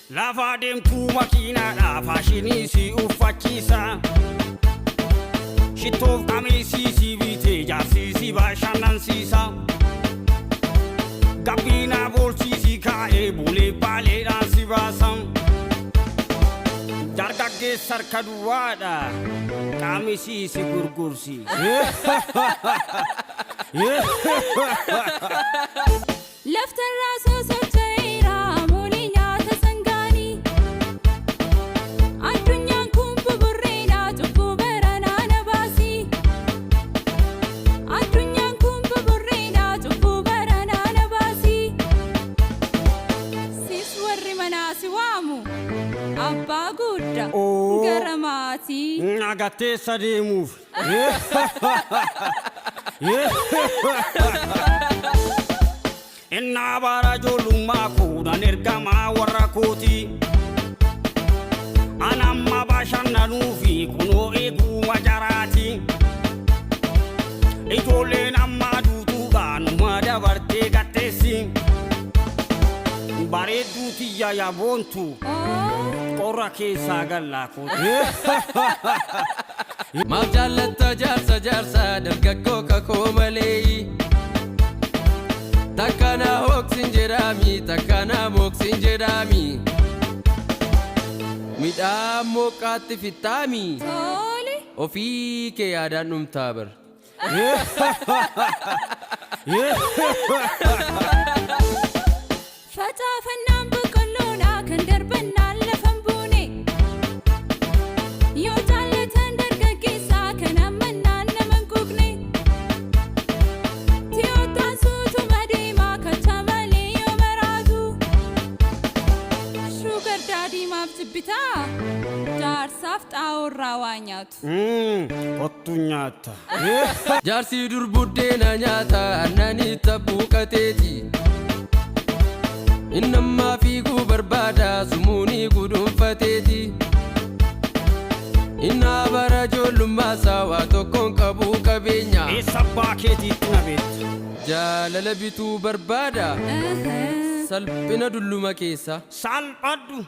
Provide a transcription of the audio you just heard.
Lafa deemtuu makiinaadha faashinii si uffachiisa. Shittoof qamiisii si bitee jaarsi si bashannansiisa. Gabbiinaa boolsiisii kaa'ee bulee baaleedhaan si baasa. Dargaggeessa harka duwwaadha qaamisii si gurgursi. Laftarraa sosocho'eera muunii nyaata sangaanii. Addunyaan kun buburreedha cubbuu baranaa na baasii. Addunyaan kun buburreedha cubbuu baranaa na baasii. Sis warri manaa si waamu abbaa guddaa Oo. gara maatii. Agatteessa deemuuf. Innaa bara ijoollummaa kuudhan ergamaa warra kooti. Anamma bashannanuu fi kunoo eeguma jaraati. Ijoolleen amma duutuudhaan numa dabartee gatteessi. Bareedduu tiyya yaboontu Oo. qorra keessaa gallaa kooti. Maaf jaallatta jaarsa jaarsa dargaggoo kakoo malee. Takka na hooksin jedhaami takka na mooksin jedhaami. Midhaan mooqqaatti fixxaami. Tole. Ofii kee yaadaan dhumtaa bar. Facaafannaan boqqolloodha kan darbannaan lafan buune. Yoo jaallatan dargaggeessaa kan ammannaan nama hin quuqne. Tiyootaan suutuma deemaa kacha malee yoo maraatu. Shuugar daadii maaf jibbitaa? Jaarsaaf xaa'oo irraa waa nyaatu. Kottu nyaata. Jaarsi dur buddeena nyaata aannanii tabbuuqateeti. Innammaa fiiguu barbaada sumuunii guduunfateeti. Innaa bara ijoollummaa waa tokkoon qabu qabeenya. Eessa abbaa keetiitti na beekta? Jaalala bituu barbaada salphina dulluma keessa. Salphadhu.